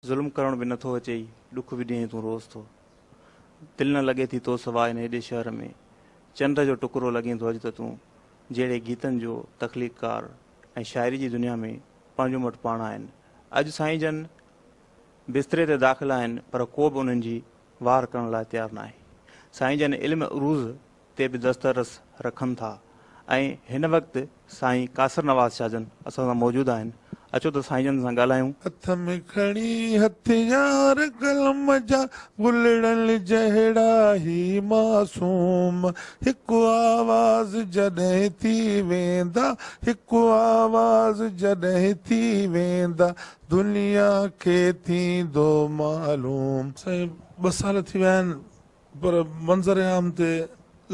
ظلم ڪرڻ به نٿو اچئي، ڏک به ڏئين تون روز ٿو. دل نه لڳي ٿي تو سوا هن هيڏي شهر ۾. چنڊ جو ٽڪرو لڳين ٿو اڄ ته تون. جهڙي گيتن جو تخليقڪار ۽ شاعري جي دنيا ۾ پنهنجو مٽ پاڻ آهن. اڄ سائين جن بستري تي داخل آهن پر ڪو به انهن جي واهر ڪرڻ لاء تيار ناهي. سائين جن علم عروض تي به دسترس رکن ٿا ۽ هن وقت سائين قاصر نواز شاهه جن اسان سان موجود آهن. اچو ته سائين جن سان ڳالهايون. هٿ ۾ کڻي هٿيار قلم جا گلڙن جهڙا هي معصوم هڪ آواز جڏهن ٿي ويندا هڪ آواز جڏهن ٿي ويندا دنيا کي ٿيندو معلوم. سائين ٻه سال ٿي ويا آهن پر منظر عام تي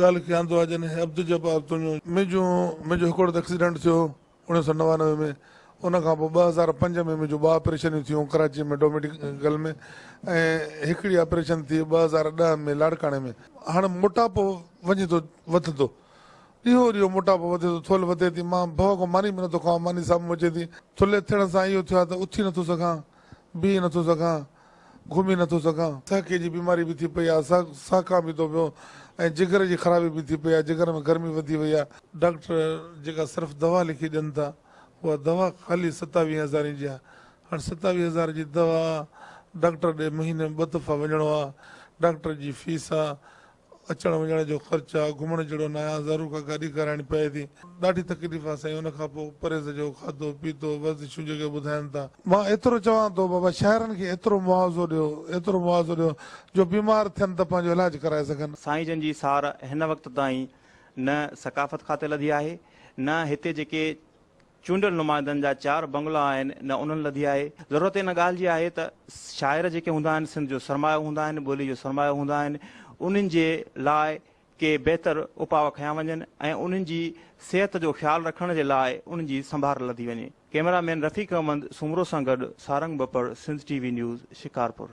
ڳالهه کي آندو آهي جڏهن عبدالجبار تنيو. منهنجو منهنجو هڪڙو ته ايڪسيڊنٽ ٿيو اوڻيهه سو 99 ۾ ان کان پوء 2005 ۾ منهنجون ٻه آپريشنيون ٿيون ڪراچي ۾ ڊوميڊيڪل ۾ ۽ هڪڙي آپريشن ٿي 2010 ۾ لاڙڪاڻي ۾. هاڻ موٽاپو وڃي ٿو وڌندو ڏينهون ڏينهون موٽاپو وڌي ٿو ٿولهه وڌي ٿي مان ڀؤ کان ماني به نٿو کاوان ماني سامهون اچي ٿي. ٿلهي ٿيڻ سان اهو ٿيو آهي ته اٿي نٿو سگهان بيهي نٿو سگهان. گهمي نٿو سگهان. سهڪي جي بيماري به ٿي پئي آهي، سهڪان به ٿو پيو ۽ جگر جي خرابي به ٿي پئي آهي، جگر ۾ گرمي وڌي وئي آهي. ڊاڪٽر جيڪا صرف دوا لکي ڏين ٿا، اها دوا خالي ستاويهه هزارين جي آهي. هاڻ 27 هزار جي دوا ڊاڪٽر ڏي مهيني ۾ ٻه دفعا وڃڻو آهي، ڊاڪٽر جي فيس آهي، اچڻ وڃڻ جو خرچ آ، گهمڻ جهڙو ناهيان، ضرور ڪا گاڏي ڪرائڻي پئي ٿي. ڏاڍي تڪليف آ سائين، ان کان پوء پرهيز جو کاڌو پيتو، ورزشون جيڪي ٻڌائن ٿا. مان ايترو چوان ٿو بابا شاعرن کي ايترو معاوضو ڏيو، ايترو معاوضو ڏيو جو بيمار ٿين ته پنهنجو علاج ڪرائي سگهن. سائين جن جي سار هن وقت تائين نه ثقافت کاتي لڌي آهي، نه هتي جيڪي چونڊيل نمائندن جا چار بنگلا آهن نه انهن لڌي آهي. ضرورت ان ڳالهه جي آهي ته شاعر جيڪي هوندا آهن سنڌ جو سرمايو هوندا آهن، ٻولي جو سرمايو هوندا آهن، انهن جي لاء ڪي بهتر اپاء کنيا وڃن ۽ انهن جي صحت جو خيال رکڻ جي لاء انهن جي سنڀار لڌي وڃي. ڪئميرا مين رفيق احمد سومرو سان گڏ Sarang Bappar, Sindh T V news, Shikarpur.